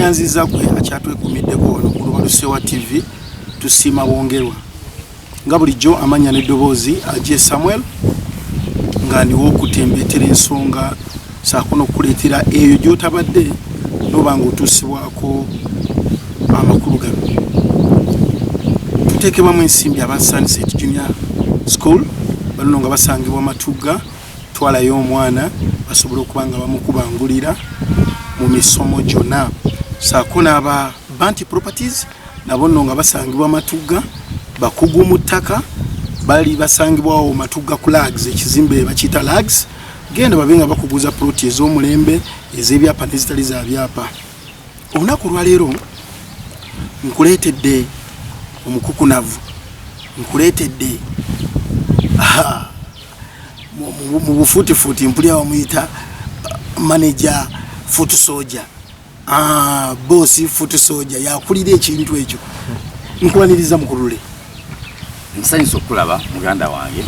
Tweyanziza gwe akyatwekumiddeko wano ku Lubalusewa TV. Tusiima bwongerwa nga bulijjo. Amanya n'eddoboozi Aje Samuel, nga ndiwo okutembeetera ensonga saako n'okukuleetera eyo gy'otabadde noba nga otuusibwako amakulu gano. Tuteekebwamu ensimbi aba Sunset Junior School, banono nga basangibwa Matugga. Twalayo omwana basobole okuba nga bamukubangulira mu misomo gyonna, saako n'aba Banti Properties, nabo nno nga basangibwa Matugga, bakugu mu ttaka. Bali basangibwawo Matugga ku Lags, ekizimbe bakiyita Lags. Genda babe nga bakuguza ploti ez'omulembe, ez'ebyapa n'ezitali za byapa. Olunaku olwaleero nkuleetedde omukukunavu, nkuleetedde mu bufuutifuuti mpulira bamuyita manager foot soldier, boss foot soldier, yakulira ekintu ekyo. Nkwaniriza, mukulule. Nsanyusa okulaba muganda wange.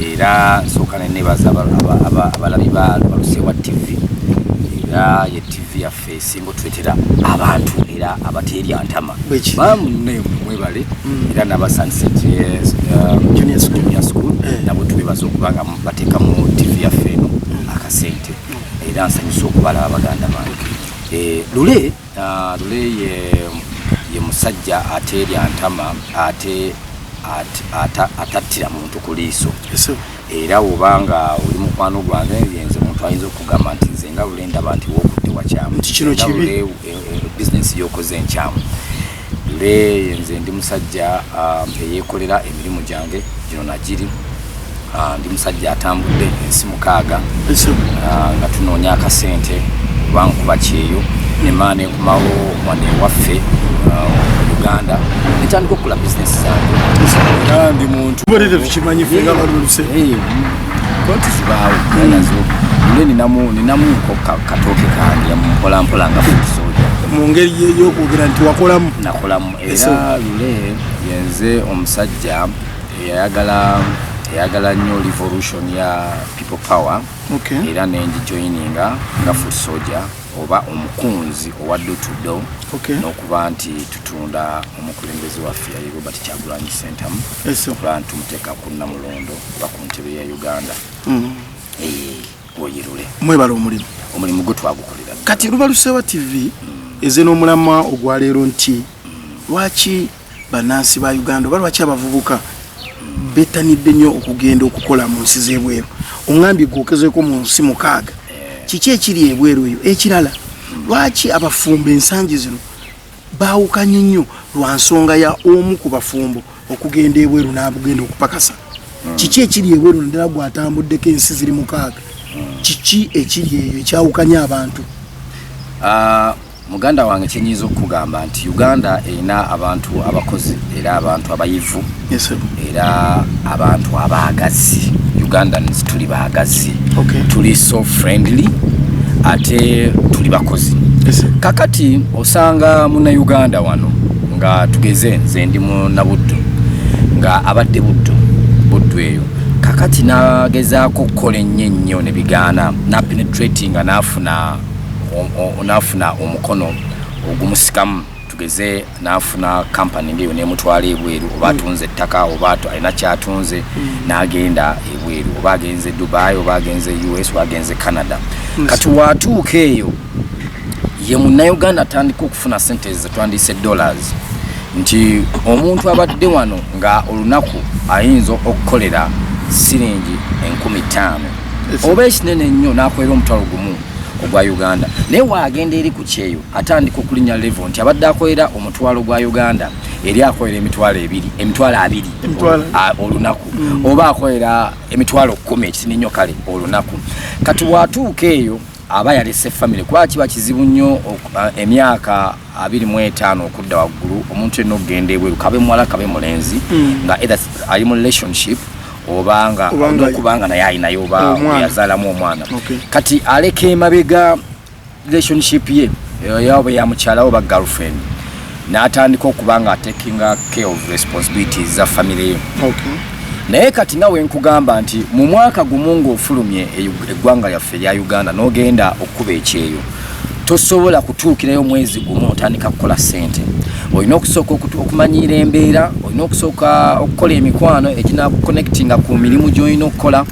Era nsooka nenebaza abalabi ba Lubalusewa TV, era ye TV yaffe esinga otuleetera abantu era abateerya ntama. Bweki. Bamunne mwebale, era naba Sunset Junior School. Junior School, nabo tubebaza okuba nga bateekamu TV yaffe eno akasente, era nsanyusa okubalaba baganda bange. Lule, Lule ye musajja ateerya ntama ate atattira muntu ku liiso. Era obanga oli mukwano gwange, yenze muntu ayinza okugamba nti nze nga Lule ndaba nti wookudde wakyamu. Nti kino Nga kibi. Lule, bizinesi yokoze enkyamu. Lule nze ndi musajja eyeekolera emirimu gyange gino nagiri. Ndi musajja atambudde ensi 6 nga tunoonya akasente oba nkuba kyeyo, nemala nenkomawo wano ewaffe mu Uganda, netandika okukola bizinesi zange, era ndi muntu Tubadde tetukimanyi ffe nga Balubaluse. Konti zibaawo era nazo nze ninamuko katooke kange mpolampola nga foot soldier. Mu ngeri y'okwogera nti wakolamu. Nakolamu. Era Lule yenze omusajja eyayagala nnyo revolution ya People Power, era nengijoininga nga foot soldier oba omukunzi owa door to door, n'okuba nti tutunda omukulembeze waffe yali Robert Kyagulanyi Sentamu, okuba nti tumuteeka ku Namulondo oba ku ntebe ya Uganda. Oyo Lule. Mwebala omulimu. Omulimu gwe twagukolera. Kati Lubalusewa TV eze n'omulamwa ogwaleero nti lwaki bannansi ba Uganda oba lwaki abavubuka bettanidde nnyo okugenda okukola mu nsi z'ebweru. Oŋŋambye gwokezeeko mu nsi 6. Kiki ekiri ebweru eyo ekirala? Lwaki abafumbo ensangi zino baawukanye nnyo lwa nsonga ya omu ku bafumbo okugenda ebweru n'agenda okupakasa? Kiki ekiri ebweru, naddala gwatambuddeko ensi ziri 6? Kiki ekiri eyo ekyawukanya abantu? Muganda wange, kyenyinza okukugamba nti Uganda erina abantu abakozi, era abantu abayivu, era abantu abaagazi. Ugandans tuli baagazi, tuli so friendly, ate tuli bakozi. Kakati osanga Munauganda wano nga tugeze nze ndi Munabuddu nga abadde Buddu, Buddu eyo, kakati nagezaako okukola ennyo ennyo ne bigaana, napenetratinga, n'afuna omukono ogumusikamu, tugeze n'afuna kampani ngaeyo nemutwala ebweru, oba atunze ettaka, oba alina kyatunze n'agenda ebweru, oba agenze Dubai, oba agenze US, oba agenze Canada. Kati watuuka eyo, ye Munnayuganda atandika okufuna sente zetwandiise dollars, nti omuntu abadde wano nga olunaku ayinza okukolera siringi 5000 oba ekinene ennyo n'akolera 10,000 ogwa Uganda, naye waagenda eri ku kyeyo atandika okulinnya level, nti abadde akolera 10,000 gwa Uganda, eri akolera 20,000, 20,000 olunaku, oba akolera 10,000 ekitini nnyo kale olunaku. Kati bw'atuuka eyo aba yalese family, kuba kiba kizibu nnyo emyaka 25 okudda waggulu omuntu yenna okugenda ebweru, kabe muwala kabe mulenzi, nga either ali mu relationship oba nga okubanga naye alinayo oba Omwana. yazaalamu omwana. Kati aleka emabega relationship ye oba ya mukyala oba girlfriend, n'atandika okuba nga taking care of responsibilities za family ye. Naye kati nga wenkugamba nti mu mwaka gumu ng'ofulumye eggwanga lyaffe erya Uganda n'ogenda okukuba ekyeyo, Tosobola kutuukirayo mwezi gumu otandika kukola ssente. Olina okusooka okumanyiira embeera, olina okusooka okukola emikwano eginakuconnectinga ku mirimu gy'olina okukola.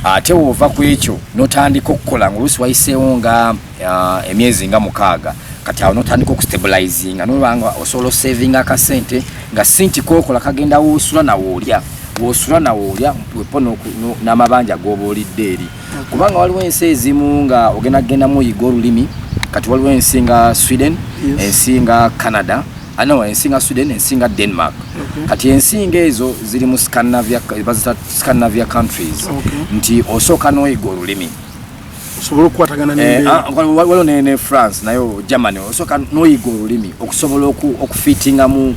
Ate woova ku ekyo n'otandika okukola ngaoluusi wayiseewo nga emyezi nga 6, kati awo n'otandika okustabilizinga, noba nga osobola osavinga akasente, nga si nti kookola kagenda woosula nawoolya, woosula nawoolya wepo n'amabanja g'oba olidde eri, kubanga waliwo ensi ezimu nga ogenda kugendamu oyiga olulimi. Kati waliwo ensi nga Sweden, ensi nga Canada, no, ensi nga Sweden, ensi nga Denmark. Kati ensi nga ezo ziri mu Scandinavia, bazita Scandinavia countries, nti osooka n'oyiga olulimi osobole okukwatagana Eh, n'embeera. Ah, waliwo ne France, nayo Germany, osooka n'oyiga olulimi okusobola okufitinga mu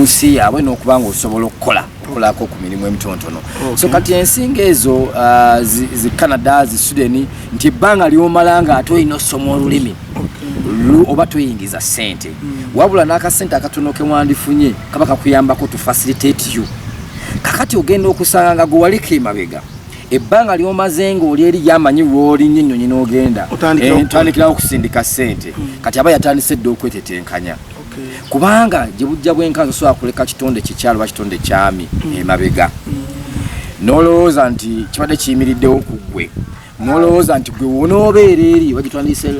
nsi yaabwe n'okuba nga osobola okukola okukolako ku mirimu emitonotono. So kati ensi ngaezo zi Canada, zi Sweden, nti ebbanga lyomala nga ate olina osoma olulimi oba toyingiza ssente, wabula n'akasente akatono ke wandifunye kaba kakuyambako to facilitate you. Kakati ogenda okusanga nga gwe waliko emabega, ebbanga lyomaze ng'oli eri lyamanyi lw'olinnyo ennyonyi n'ogenda, Otandikirawo okukola. Otandikirawo okusindika ssente. Kati aba yatandise dda okwetetenkanya, kubanga gye bujja bwenkanzi osobola kuleka kitonde kikyalo oba kitonde kyami emabega, n'olowooza nti kibadde kiyimiriddewo ku ggwe, n'olowooza nti gwe wonoobeera eri bagitwandise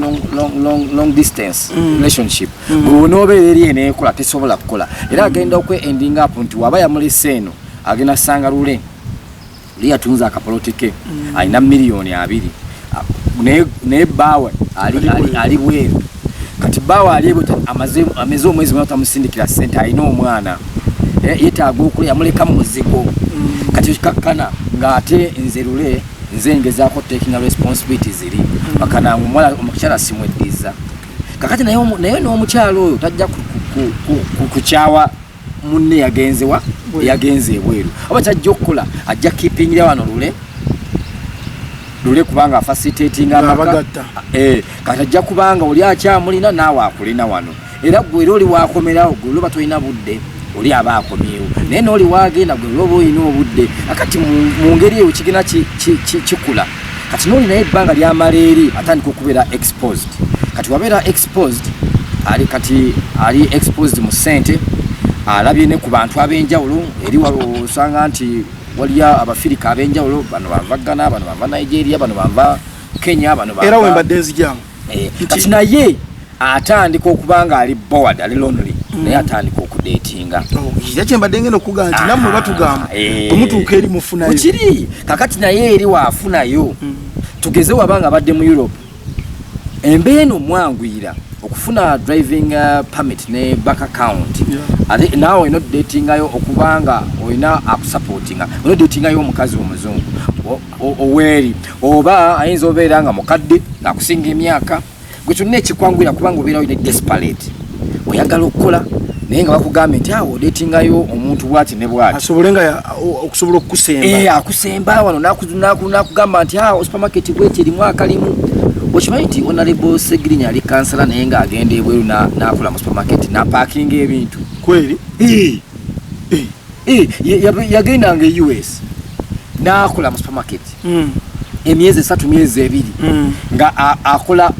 long, long, long, long distance relationship, gwe wonoobeera eri eneekola tesobola kukola. Era agenda okwe ending up nti waba yamulese eno, agenda sanga lule li yatunze akapoloti ke, alina miliyoni 20. Naye bbaawe ali bweru. Kati bbaawe ali ebweru, amaze omwezi mwena tamusindikira ssente, alina omwana. Yeetaaga okula, yamuleka mu muzigo. Kati kakkana ng'ate nze lule nze ngezaako taking responsibility ziri bakananga omuwala omukyala simweddiza. Kakati naye n'omukyala oyo tajja kukyawa munne yagenzewa, yagenze ebweru, oba kyajja okukola ajja keepingira wano lule lule, kubanga afacilitatinga amaka. Ng'abagatta. Kati ajja kubanga oli akyamulina, naawe akulina wano, era gwe era oli wakomerawo gwe loba tolina budde, oli aba akomyewo, naye nooli wagenda gwe loba olina obudde. Akati mu ngeri eyo kigenda kikula. Kati nooli naye ebbanga lyamala eri atandika okubeera exposed. Kati wabeera exposed, ali kati ali exposed mu ssente, alabye ne ku bantu ab'enjawulo eri. Osanga nti waliyo Abafirika ab'enjawulo, bano bava Ghana, bano bava Nigeria, bano bava Kenya, bano era wembadde nzijamu. Kati naye atandika okuba nga ali bored, ali lonely, naye atandika okudatinga. Era kyembadde ngenda okugamba nti nammwe batugamba bwe mutuuka eri mufunayo. Kiri kakati naye eri waafunayo, tugeze waba nga abadde mu Europe, embeera eno mwanguyira okufuna driving permit ne bank account. Ate naawe olina odatingayo okubanga olina akusupportinga, olina odatingayo omukazi omuzungu oweeri, oba ayinza obeera nga mukadde ngaakusinga emyaka. Gwe kyonna ekikwanguyira, kubanga obeera olina desperate, oyagala okukola, naye nga bakugambye nti awo odatingayo omuntu bwati ne bwati. Asobole nga okusobola okukusemba. Akusemba wano nakugamba nti awo supermarket bweti erimu akalimu. Okimanyi nti Honorable Segirinya ali kansala, naye ng'agenda ebweru n'akola mu supermarket n'apaakinga ebintu. Kweri? Yagendanga e US n'akola mu supermarket emyezi 3, myezi 2, nga akola.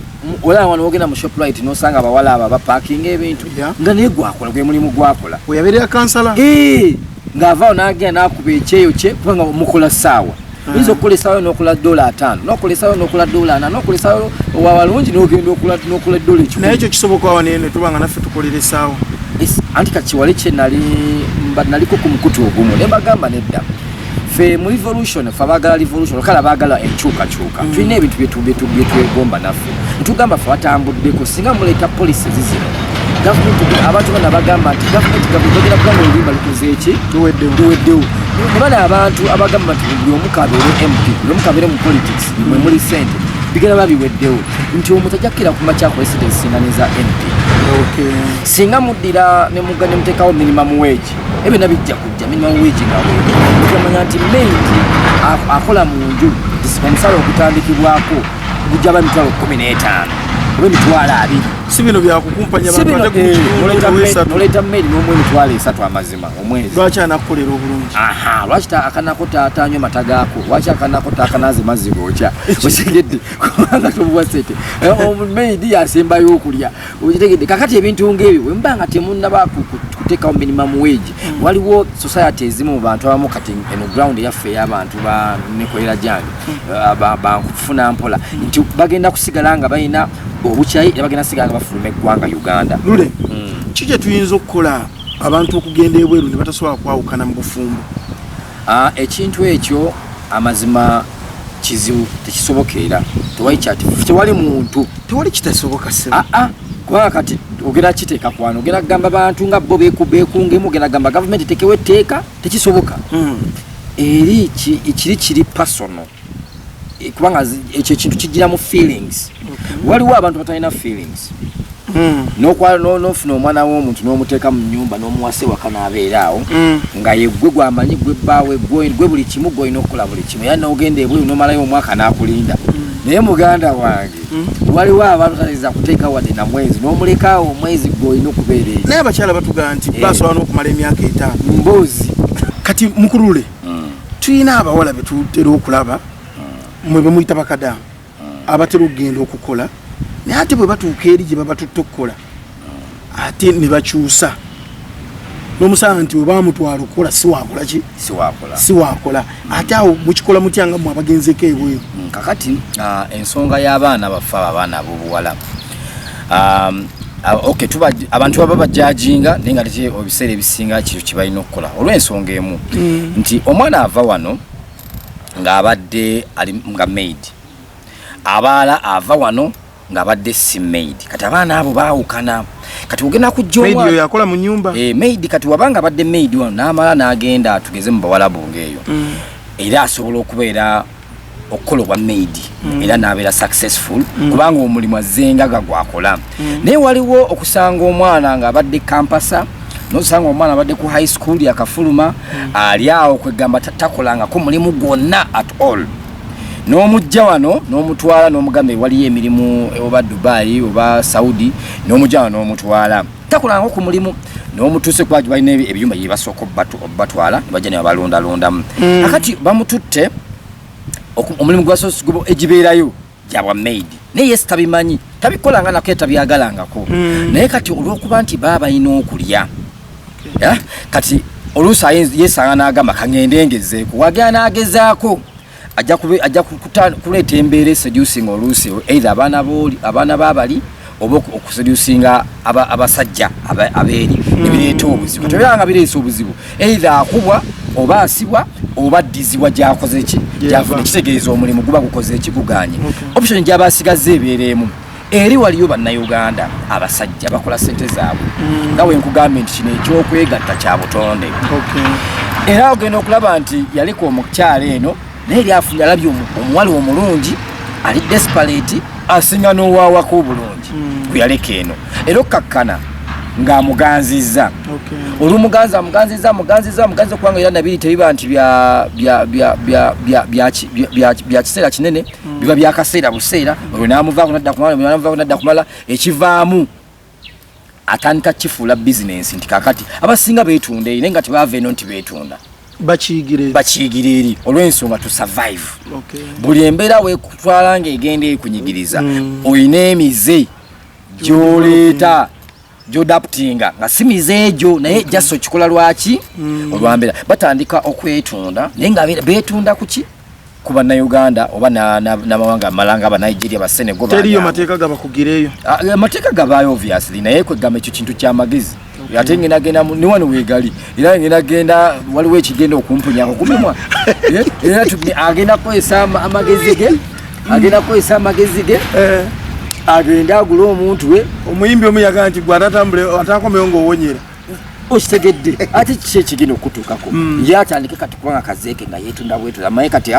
Olaba wano wogenda mu Shoprite nosanga abawala abo abapakinga ebintu, nga naye gwakola, gwe mulimu gwakola. Weyabeerera kansala. Ng'avaawo n'agenda n'akuba ekyeyo kye, kubanga mukola ssaawa. Oyinza okukola essaawa n'okola $50, n'okola essaawa n'okola $40, n'okola essaawa owawalungi n'ogenda n'okola edola 100. Naye ekyo kisoboka wano eno tuba nga naffe tukolera essaawa? Anti kati wali kye nali naliko ku mukutu ogumu ne mbagamba nedda, ffe mu revolution, ffe abaagala revolution, kale abaagala enkyukakyuka, tulina ebintu byetwegomba naffe ntugamba ffe batambuddeko. Singa muleeta policies zino, gavumenti, abantu bano abagamba nti gavumenti bagenda kubanga oluyimba lukoze eki? Luweddewo. Ne bano abantu abagamba nti buli omu kabeere MP, buli omu kabeere mu politics, mwe muli sente, bigenda ba biweddewo, nti omuntu ajja kukira ku makya president singa neza MP. Singa muddira ne muteekawo minimum wage, ebyo byonna bijja kujja. Minimum wage nga wetamanya nti maid akola mu nju, omusala ogutandikibwako gujja ba 15000 oba 200,000. Si bino byakukumpanya. Si bino, noleta maid n'omuwa 30,000 amazima omwezi. Lwaki anakukolera obulungi? Aha, lwaki akanako taatanywa mata gaako? Lwaki akanako taakanaze mazzi gookya? Okitegedde? Kubanga tobuwa sente. Maid yasembayo okulya, okitegedde? Kakati ebintu ngaebyo bwemuba nga temunnaba kuteekawo minimum wage, waliwo society ezimu mu bantu abamu. Kati eno ground yaffe ey'abantu ba nekolera gyange, bankufuna mpola nti bagenda kusigala nga balina obukyayi era bagenda kusigala nga bafuluma eggwanga Uganda. Lule, ki kye tuyinza okukola abantu okugenda ebweru ne batasobola kwawukana mu bufumbo? Ekintu ekyo amazima kizibu, tekisoboka era tewali kyati, tewali muntu. Tewali kitasoboka, ssebo. Aa, kubanga kati ogenda kiteeka kwano, ogenda kugamba bantu nga bo beekungemu, ogenda kugamba gavumenti tekewo etteeka, tekisoboka. Eri kiri personal. Kubanga ekyo ekintu kijira mu feelings. Waliwo abantu batalina feelings. Nofuna omwana w'omuntu n'omuteeka mu nyumba n'omuwasa ewaka n'abeera awo nga yeggwe gwamanyi, gwe bbaawe, gwe buli kimu, gwolina okukola buli kimu, era n'ogenda ebweru n'omalayo omwaka n'akulinda. Naye muganda wange, waliwo abantu tayinza kuteeka wadde na mwezi n'omulekaawo omwezi, gwolina okubeera eyo. Naye abakyala batugamba nti basobola n'okumala emyaka 5. Mboozi. Kati mukulule, tulina abawala betutera okulaba mwe bemuyita bakadamu abatera okugenda okukola, naye ate bwe batuuka eri gye babatutte okukola ate ne bakyusa, n'omusanga nti we bamutwala okukola si wakola ki? Siwakola. Si wakola. Ate awo mukikola mutya nga mwe abagenzeko ebweru? Kakati ensonga y'abaana baffe abo, abaana ab'obuwala, okay, tuba abantu baba bajajinga, naye nga teki ebiseera ebisinga kyo kibalina okukola olw'ensonga emu nti omwana ava wano ng'abadde ali nga maid, abaala ava wano ng'abadde si maid. Kati abaana abo baawukana. Kati ogenda kujja maid oyo yakola mu nyumba. Maid, kati wabanga abadde maid wano n'amala n'agenda tugeze mu bawalabu ng'eyo, era asobola okubeera okukola obwa maid era n'abeera successful kubanga omulimu azzenga gwakola. Naye waliwo okusanga omwana ng'abadde campus, nosanga omwana abadde ku high school yakafuluma, ali awo kwegamba takolangako mulimu gwonna at all, n'omujja wano n'omutwala n'omugamba ewaliyo emirimu oba Dubai oba Saudi, n'omujja wano n'omutwala, takolangako ku mulimu, n'omutuuse kuba balina ebiyumba bye basooka obbatwala ne bajja ne babalondalondamu. Kakati bamututte omulimu gwasoose egibeerayo gyabwa maid, naye yesi tabimanyi, tabikolanga nako, tabyagalangako. Naye kati olwokuba nti baba balina okulya, kati oluusi yesanga n'agamba kaŋŋende ngezeeko. Wagenda n'agezaako, ajja kuleeta embeera eseducing oluusi either abaana booli, abaana babali, oba okuseducinga abasajja abeeri, nebireeta obuzibu. Kati obeera nga bireesa obuzibu, either akubwa oba asibwa oba addizibwa gyakoze ki, gyavudde. Kitegeeza omulimu guba gukoze eki? Guganye. Option gyaba asigazza ebeera emu. Eri waliyo bannayuganda abasajja bakola sente zaabwe, nga bwe nkugambye nti kino ekyokwegatta kya butonde. Era ogenda okulaba nti yaleka omukyala eno, naye eri afunye, alabye omuwala omulungi ali desperate asinga n'owaawako obulungi gwe yaleka eno, era okkakkana ng'amuganzizza. Olumuganza, amuganzizza, amuganzizza, amuganzizza, kubanga era nabiri tebiba nti bya kiseera kinene, biba byakaseera buseera. Olwo n'amuvaako nadda kumala, n'amuvaako nadda kumala. Ekivaamu atandika kifuula bizinensi nti kakati abasinga beetunda eri, naye nga tebaava eno nti beetunda. Bakiyigira eri. Bakiyigira eri olw'ensonga to survive. Buli embeera weekutwala ng'egenda ekunyigiriza, olina emize gy'oleeta, gy'odaptinga nga si mize egyo, naye just okikola lwaki? Olwambeera. Batandika okwetunda, naye nga beetunda ku ki? Ku bannayuganda oba n'amawanga amalala nga abanigeria, basenego. Teriyo mateeka gabakugireyo? Amateeka gabaayo obviously, naye kwegamba ekyo kintu kyamagezi. Ate ngenda genda ni wano wegali, era ngenda genda waliwo ekigenda okumpunyako kumumwa. Era agenda kukozesa amagezi ge, agenda kukozesa amagezi ge, agende agule omuntu we. Omuyimbi omu yagamba nti gwe atatambule atakomewo ng'owonyera. Okitegedde? Ate kiki ekigenda okutuukako? Ye atandike kati, kubanga kazeeke nga yeetunda bwetunda, amaye kati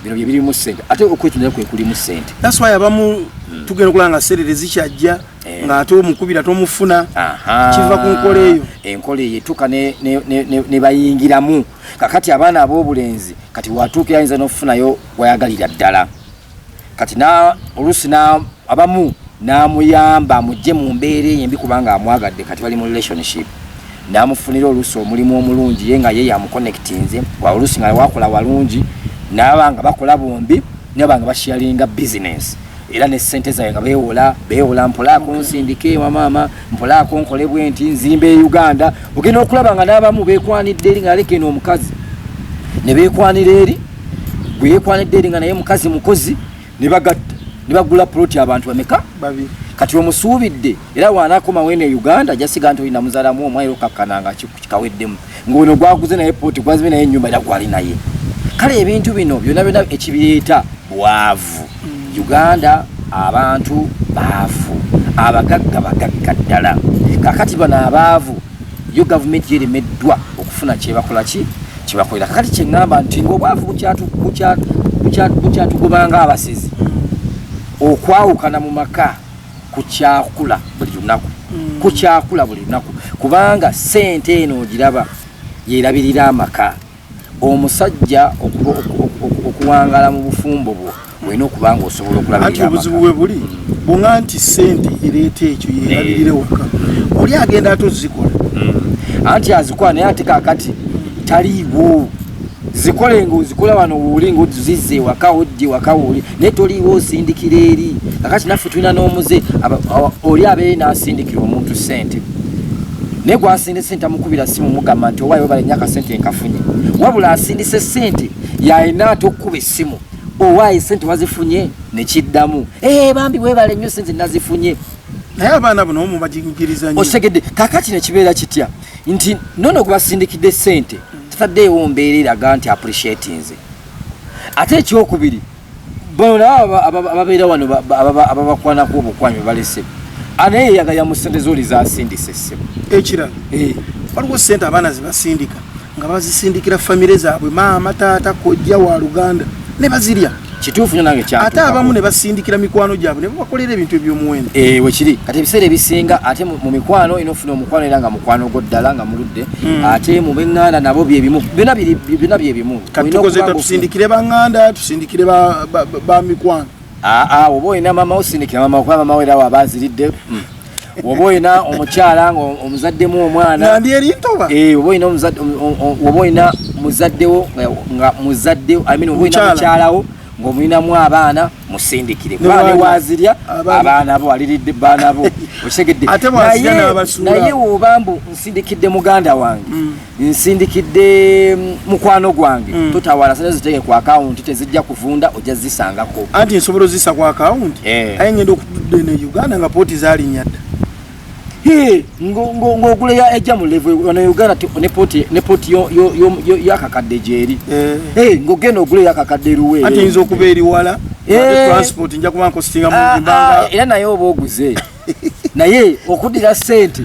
bino bye birimu ssente, ate okwetunda kwe kulimu ssente. That's why abamu tugenda okulaba nga serere zikyajja ng'ate omukubira tomufuna. Kiva ku nkola eyo. Enkola eyo etuuka ne bayingiramu. Kakati abaana ab'obulenzi kati watuuka ayinza n'okufunayo wayagalira ddala. Kati oluusi abamu N'amuyamba amugye mu mbeera eyo embi, kubanga amwagadde. Kati bali mu relationship, n'amufunira oluusi omulimu omulungi, ye nga ye yamuconnectinze, oluusi nga wakola walungi, naaba nga bakola bombi, naba nga basharinga business, era ne sente zaabwe nga beewola beewola, mpolaako nsindike ewa maama, mpolaako nkole bwe nti nzimba e Uganda. Ogenda okulaba nga n'abamu beekwanidde eri, nga aleka eno omukazi ne beekwanira eri, gwe yeekwanidde eri nga naye mukazi mukozi, ne bagatta ne bagula ploti. Abantu bameka? Babiri. Kati omusuubidde era wanakomawo eno e Uganda jasiga nti olina muzaalamu omwana, era okakkana nga kikaweddemu, ng'ono gwaguze naye ploti, gwazimye naye ennyumba, era gwali naye. Kale ebintu bino byonna byonna ekibireeta bwavu. Uganda abantu baavu, abagagga bagagga ddala. Kakati bano abaavu yo gavumenti yeremeddwa okufuna kyebakola ki kyebakolera. Kakati kyeŋŋamba nti ngaobwavu bukyatugobanga abasezi, okwawukana mu maka kukyakula buli lunaku, kukyakula buli lunaku, kubanga sente eno ogiraba yerabirira amaka. Omusajja okuwangala mu bufumbo bwo olina okuba nga osobola Anti okulabirira obuzibu amaka. bwe buli bwonga nti sente ereeta ekyo, yerabirire waka, oli agenda ate ozikola. Anti azikola, naye ate kakati taliiwo. Zikole nga ozikola wano wooli, nga ozizza ewaka, ojja ewaka wooli, naye toliiwo, osindikira eri. Kakati naffe tulina n'omuze, oli abeere n'asindikira omuntu sente, naye gwasindise sente amukubira simu mugamba nti owaayo webale nnyo akasente nkafunye, wabula asindise sente yalina ate okukuba essimu, owaayo sente wazifunye? Nekiddamu, "Eh, bambi webale nnyo, sente nazifunye." Naye abaana buno omu bagingiriza nnyo. Okitegedde? Kakati nekibeera kitya nti nono gwebasindikidde sente tataddeewo mbeera eraga nti appreciatinze. Ate ekyokubiri, bano nabo ababeera wano ababakwanako obukwanyi balese, naye yeyagaya mu sente zooli zasindise ssebo. Ekirala, waliwo sente abaana zebasindika nga bazisindikira famire zaabwe, maama, taata, kojja, wa luganda, ne bazirya. Kituufu nyo, nange Ate kyantuukako. abamu ne basindikira mikwano gyabwe ne babakolera ebintu ebyomuwendo. Eh, wekiri. Kati ebiseera ebisinga ate mu mikwano olina ofuna omukwano era nga mukwano gwo ddala nga muludde, ate mu beŋŋanda nabo byebimu, byonna byonna byebimu. Kati Olina tukoze okuba nga tusindikire baŋŋanda, tusindikire ba mikwano? Aa, oba olina mama, osindikira mama, kuba mama we era waba aziridde. Oba olina omukyala nga omuzaddemu omwana Nga ndi eri ntoba. Eh, oba olina omuzadde, oba olina muzaddewo nga muzadde, I mean, oba olina Mukyala. mukyalawo ng'omulinamu abaana, musindikire, kuba Ne ne wazirya Abaana. abaana bo aliridde baana bo, okitegedde? Ate bw'azirya n'abasuula. Naye woba mbu nsindikidde muganda wange, nsindikidde mukwano gwange, totawala, sente ziteke ku akawunti, tezijja kuvunda, ojja zisangako. Anti nsobola ozisa ku akawunti, aye ngenda okutudde eno e Uganda nga pooti zalinnya dda. Ng'ogula ejja mu level wano e Uganda, ne pooti yakakadde gyeri. Ng'ogenda ogula eyakakadde eruweere. Ate eyinza okuba eri wala, ate transport nja kuba nkositinga mu mbanga. Era naye oba oguze, naye okuddira sente.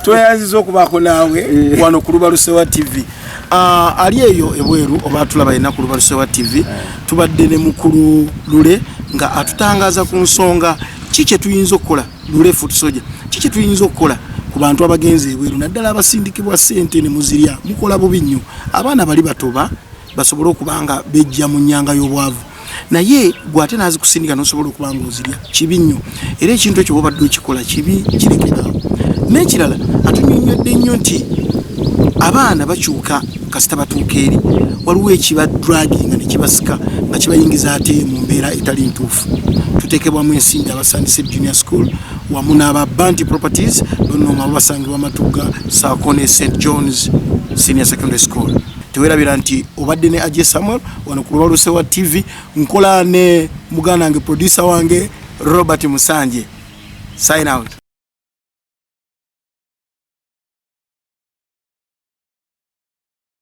Tweyanziza okubaako naawe wano ku Lubalusewa TV. Ah, ali eyo ebweru oba tulaba yenna ku Lubalusewa TV, tubadde ne mukulu Lule nga atutangaaza ku nsonga ki kye tuyinza okukola. Lule Foot Soldier, ki kye tuyinza okukola ku bantu abagenze ebweru, naddala abasindikibwa ssente ne muzirya? Mukola bubi nnyo. Abaana bali batoba basobole okuba nga bejja mu nnyanga y'obwavu, naye gwe ate nazikusindika nosobola okuba nga ozirya, kibi nnyo. Era ekintu ekyo bwobadde okikola kibi, kirekeraawo. N'ekirala, atunyonnyodde nnyo nti abaana bakyuka kasita batuuka eri, waliwo ekiba draginga ne kibasika nga kibayingiza ate mu mbeera etali ntuufu. Tuteekebwamu ensimbi abasandise junior school wamu n'aba Banti Properties bonoma basangibwa Matugga saako ne St Johns Senior Secondary School. Tewerabira nti obadde ne Aje Samuel wano ku Lubalusewa TV, nkola ne muganda wange, producer wange Robert Musanje. Sign out.